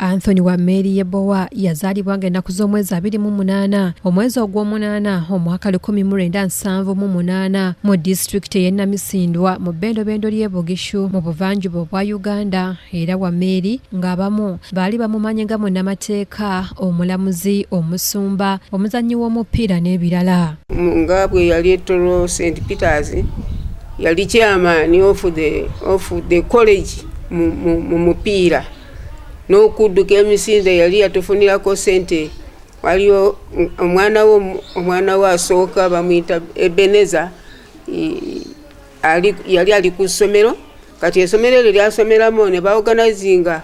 Anthony Wameli Yebowa yazaalibwa ng'ennaku z'omwezi 28 omwezi ogw'omunaana omwaka 1978 mu disitulikiti ey'e Namisindwa mu bbendobendo ly'e Bugishu mu buvanjuba obwa Uganda. Era Wameli ng'abamu baali bamumanyi nga munnamateeka, omulamuzi, omusumba, omuzannyi w'omupiira n'ebirala. Nga bwe yali e Toro St Peters, yali chairman of the college mu mupiira n'okudduka emisinde. Yali yatufunirako sente. Waliyo omwana we asooka bamuyita Ebeneza, yali ali ku ssomero. Kati essomero eryo lyasomeramu ne baorganizinga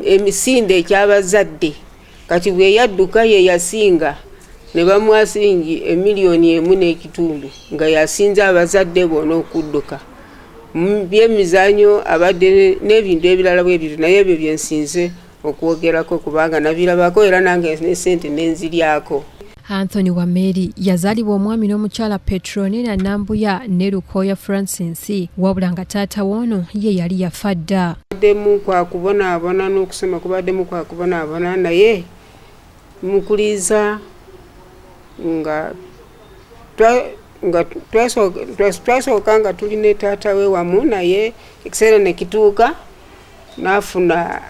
emisinde ekyabazadde. Kati bwe yadduka, ye yasinga, ne bamuwa siringi 1.5 emiliyoni nga yasinze abazadde bona okudduka. Mu byemizanyo abadde n'ebintu ebirala bwe bityo, naye ebyo byensinze okwogerako kubanga nabirabako era nange nesente nenziryako. Anthony Wameli yazaalibwa omwami n'omukyala Petronina Nambuya ne Lukoya Francis, wabula nga taata w'ono ye yali yafa dda. Baddemu kwa kubonaabona n'okusoma kubaddemu kwa kubonaabona, naye mukuliza nga twasooka nga tuli ne taata we wamu, naye ekiseera ne kituuka n'afuna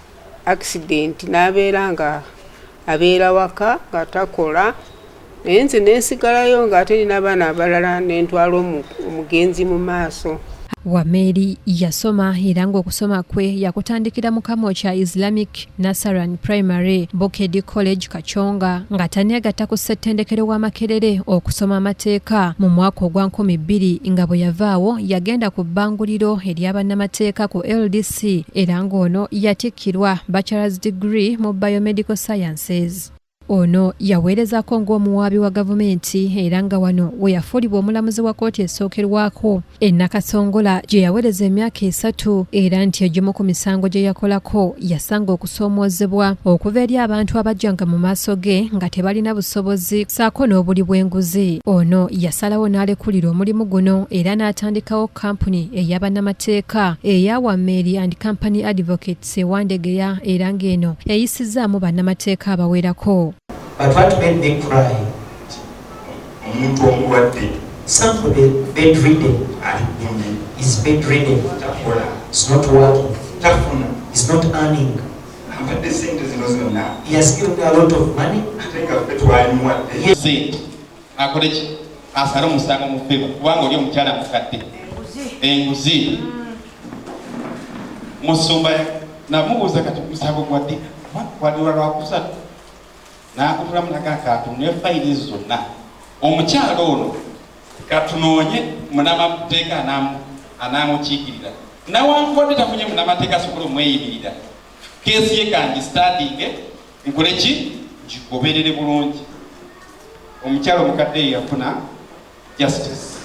accident, n'abeera nga abeera waka nga takola, naye nze nensigalayo ng'ate nina abaana abalala, nentwala omugenzi mu maaso. Wameli yasoma era ng'okusoma kwe yakutandikira mu Kamwokya Islamic Nasaran Primary, Bukedi College Kachonga, nga tanneegatta ku ssettendekero wa Makerere okusoma amateeka mu mwaka ogwa 2000. Nga bwe yavaawo, yagenda ku bbanguliro ery'abannamateeka ku LDC, era ng'ono yatikkirwa bachelor's degree mu biomedical sciences. Ono yaweerezako ng'omuwaabi wa gavumenti, era nga wano we yafuulibwa omulamuzi wa kkooti esookerwako e Nakasongola gye yaweereza emyaka 3, era nti egimu ku misango gye yakolako yasanga okusoomoozebwa okuva eri abantu abajjanga mu maaso ge nga tebalina busobozi ssaako n'obuli bw'enguzi. Ono yasalawo n'alekulira omulimu guno era n'atandikawo kampuni ey'abannamateeka eya Wameli and Company Advocates e Wandegeya, era ng'eno eyisizzaamu bannamateeka abawerako. But what made me cry? Omuntu omulwadde. Somebody bedridden. Ali ggumye. Is bedridden. Takola. Is not working. Tafuna. Is not earning. Ampadde sente zino zonna. He has given me a lot of money. Ate nga ffe twalimuwadde. Sente akole ki? Asale omusango mu favour, kubanga oli omukyala mukadde, enguzi. Musumba namubuuza, "Kati musango gwadde kwaliwa?" Lwakusatu nakutulamu nagakaatu ne fayiri zonna. Omukyala ono katunoonye munamateeka anaamukiikirira. Nawankubadde tafunye munamateeka asobola omweyimirira, case ye kangi studyinge, nkole ki, ngigoberere bulungi. Omukyala omukadde ye yafuna justice.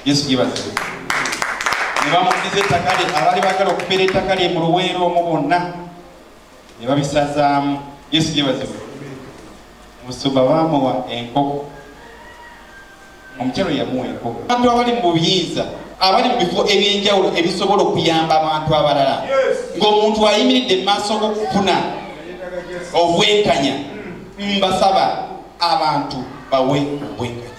Yesu yebazibwe. Ne bamuddiza ettaka lye. Abaali baagala okubeera ettaka lye mu Luweero omwo bonna ne babisazaamu. Yesu yebazibwe. Musumba baamuwa enkoko, omukyalo yamuwa enkoko. Abantu abali mu buyinza, abali mu bifo ebyenjawulo ebisobola okuyamba abantu abalala, ng'omuntu ayimiridde mu maaso g'okufuna obwenkanya, mbasaba abantu bawe obwenkanya.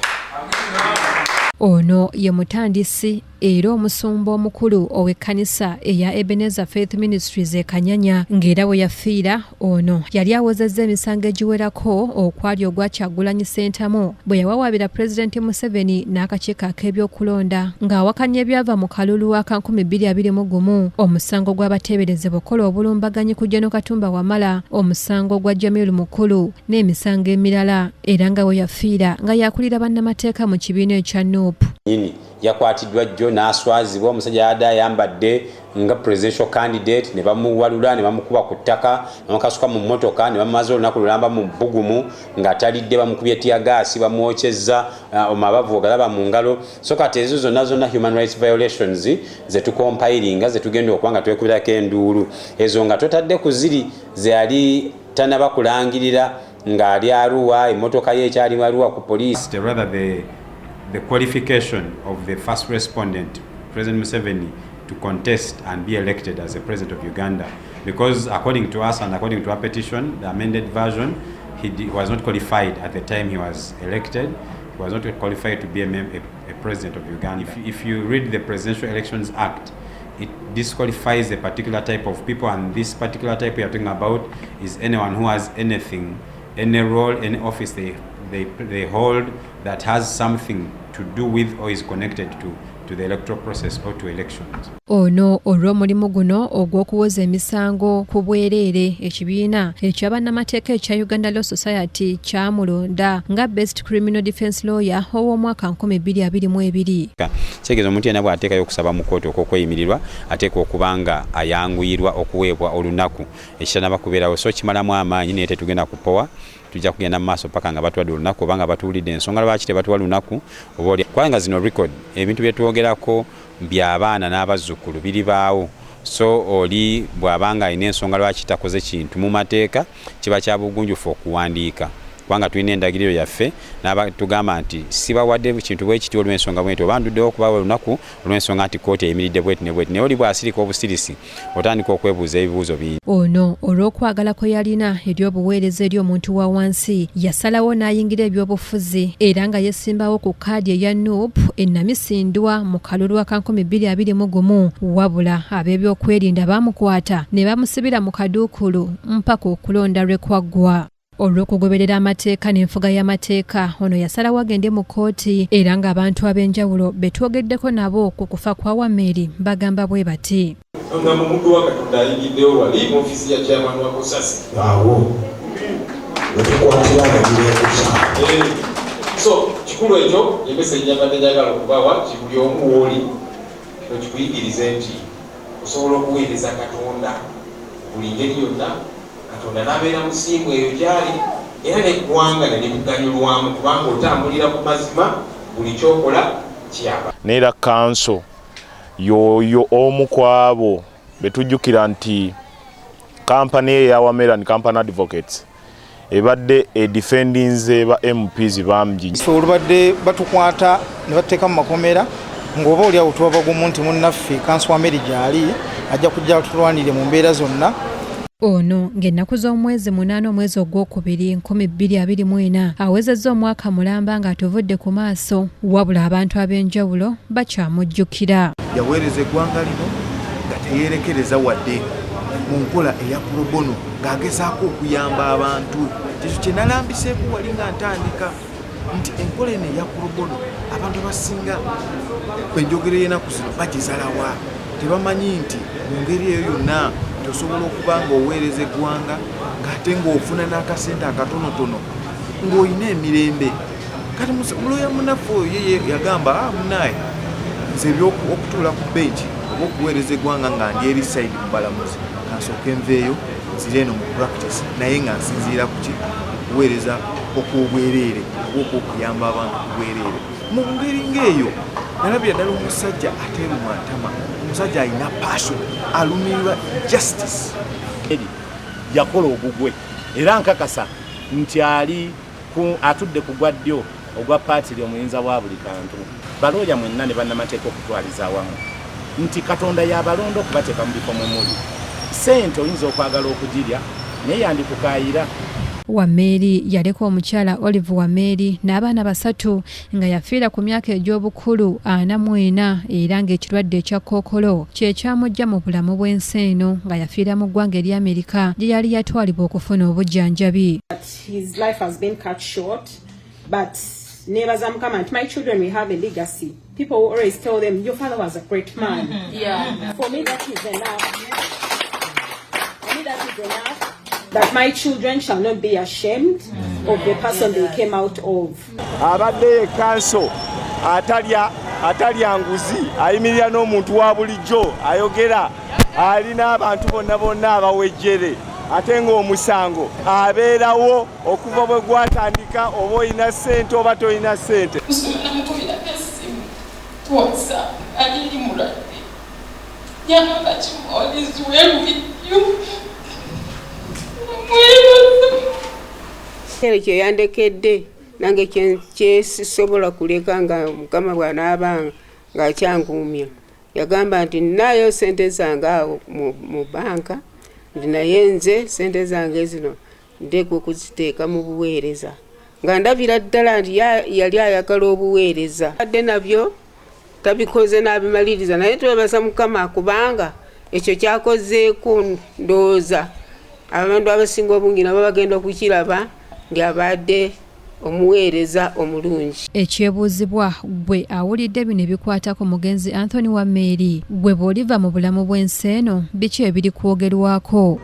Ono ye mutandisi era omusumba omukulu ow'ekkanisa eya Ebenezer Faith Ministries e Kanyanya, ng'era we yafiira ono yali awozezza emisango egiwerako, okwali ogwa Kyagulanyi Ssentamu bwe yawawaabira Pulezidenti Museveni n'akakiiko ak'ebyokulonda ng'awakanya ebyava mu kalulu aka 2021, omusango gw'abateeberezebwa okukola obulumbaganyi ku Gen Katumba Wamala, omusango gwa Jamil Mukulu n'emisango emirala, era nga we yafiira nga yakulira bannamateeka mu kibiina ekya NUP. Nyini yakwatiddwa jjo n'aswazibwa. Omusajja yadde ayambadde nga presidential candidate, ne bamuwalula ne bamukuba ku ttaka ne bamukasuka mu mmotoka, ne bamaze olunaku lulamba mu bbugumu nga talidde, bamukubye teargas, bamwokyezza amabavu ogalaba mu ngalo. So kati ezo zonna zonna human rights violations zetucompilinga, zetugenda okuba nga twekubirako enduulu ezo, nga totadde ku ziri zeyali tanaba kulangirira ng'ali Arua, emmotoka ye ekyali Arua ku poliisi. Rather the qualification of the first respondent, President Museveni, to contest and be elected as the president of Uganda. Because according to us and according to our petition, the amended version, he was not qualified at the time he was elected. He was not qualified to be a president of Uganda. If you read the Presidential Elections Act, it disqualifies a particular type of people, and this particular type we are talking about is anyone who has anything, any role, any office they hold that has something to do with or is connected to the electoral process or to elections. Ono olw'omulimu guno ogw'okuwoza emisango ku bwereere, ekibiina eky'abannamateeka ekya Uganda Law Society kyamulonda nga Best Criminal Defence Lawyer ow'omwaka 2022. Kitegeeza omuntu yenna bw'ateekayo okusaba mu kkooti okw'okweyimirirwa, ateekwa okuba nga ayanguyirwa okuweebwa olunaku, ekitanaba kubeerawo. So kimalamu amaanyi, naye tetugenda kupowa, tujja kugenda mu maaso paka nga batuwadde olunaku oba nga batuwulidde ensonga lwaki tebatuwa lunaku. Oba oli kubanga zino record, ebintu bye twogerako by'abaana n'abazzukulu biribaawo. So oli bw'aba nga alina ensonga lwaki takoze kintu mu mateeka, kiba kya bugunjufu okuwandiika, kubanga tulina endagiriro yaffe tugamba nti sibawadde kintu bwe kiti olw'ensonga bwenti, oba nduddewo okubawa olunaku olw'ensonga nti kooti eyimiridde bweti ne bweti. Naye oli bw'asirika obusirisi, otandika okwebuuza ebibuuzo bingi. Ono olw'okwagala kwe yalina eri obuweereza eri omuntu wa wansi, yasalawo n'ayingira ebyobufuzi era nga yesimbawo ku kaadi eya NUP enamisindwa mu kalulu aka 2021, wabula ab'ebyokwerinda baamukwata ne bamusibira mu kaduukulu mpaka okulonda lwe kwaggwa. Olw'okugoberera amateeka n'enfuga y'amateeka, ono yasalawo agende mu kkooti, era ng'abantu ab'enjawulo be twogeddeko nabo ku kufa kwa Wameri bagamba bwe bati. Ngamba omuddu wa Katonda ayingiddewo wali mu ofiisi ya chairman wa COSASE. Awo wetukwatira amagirekusa. So kikulu ekyo, emessage gyambadde njagala okubawa nti buli omu wooli, kino kikuyigirize nti osobola okuweereza Katonda buli ngeri yonna, Katonda n'abeera musiimu eyo gyali, era neggwanga nelikuganyulwamu kubanga otambulira ku mazima, buli kyokola kiyamba. Neera kanso yoyo omu ku abo betujjukira nti kampani eya Wamera and Company Advocates ebadde edefendinze ba MPs bangi. Ffe olubadde batukwata ne batuteeka mu makomera, ng'oba oli awo tuba bagumu nti munnaffe kanso Wameri gyali, ajja kujja tulwanire mu mbeera zonna. Ono ng'ennaku z'omwezi 8 omwezi ogwokubiri 2024 awezezza omwaka mulamba ng'atuvudde ku maaso, wabula abantu ab'enjawulo bakyamujjukira. Yaweereza eggwanga lino nga teyeerekereza wadde mu nkola eya pro bono, ng'agezaako okuyamba abantu. Kyekyo kye nalambiseeko wali nga ntandika nti enkola eno eya pro bono, abantu abasinga enjogero y'enaku zino bagizalawa, tebamanyi nti mu ngeri eyo yonna nti osobola okuba ng'oweereza eggwanga ng'ate ng'ofuna n'akasente akatonotono ng'olina emirembe. Kati muloya munaffe oyo ye yagamba, ah, munaye nze ebyokutuula ku bench oba okuweereza eggwanga nga ndi eri side mu balamuzi, kansooke nveeyo nzire eno mu practice, naye nga nsinziira ku ki? Okuweereza okw'obwereere oba okwokuyamba abantu ku bwereere. Mu ngeri ng'eyo nalabira ddala omusajja ateerumwa ntama, omusajja alina passion, alumirirwa justice. Yakola ogugwe, era nkakasa nti ali atudde ku gwa ddyo ogwa paatiri omuyinza wa buli kantu. Balooya mwenna ne bannamateeka okutwaliza awamu nti Katonda yabalonda okubateeka mu bifo mwe muli. Ssente oyinza okwagala okugirya, naye yandikukaayira. Wameri yaleka omukyala Olive Wameri n'abaana 3, nga yafiira ku myaka egy'obukulu 44, era ng'ekirwadde ekya kookolo kye kyamujja mu bulamu bw'ensi eno, nga yafiira mu ggwanga erya Amerika gye yali yatwalibwa okufuna obujjanjabi. His life has been cut short, but nebaza Mukama nti my children will have a legacy. People will always tell them, "Your father was a great man." For me, that is enough. For me, that is enough, that my children shall not be ashamed of the person they came out of. Abadde ye kanso atalya, atalya nguzi, ayimirira n'omuntu wa bulijjo, ayogera alina abantu bonna bonna abawejjere, ate ng'omusango abeerawo okuva bwe gwatandika, oba olina ssente oba tolina ssente. Namukubirako essimu, WhatsApp, ali eri mulwadde. Yagamba kimu, "All is well with you." Namwebaza. Kere kye yandekedde nange kyesisobola kuleka nga Mukama bw'anaaba ng'akyankuumya. Yagamba nti nnaayo sente zange awo mu banka. Nti naye nze sente zange zino nteekwa okuziteeka mu buweereza, nga ndabira ddala nti yali ayagala obuweereza. Adde nabyo tabikoze n'abimaliriza, naye twebaza Mukama kubanga ekyo kyakozeeko. Ndowooza abantu abasinga obungi nabo bagenda okukiraba nti abadde omuweereza omulungi. Ekyebuuzibwa, ggwe awulidde bino ebikwata ku mugenzi Anthony Wammeeri, ggwe bw'oliva mu bulamu bw'ensi eno, biki ebirikwogerwako?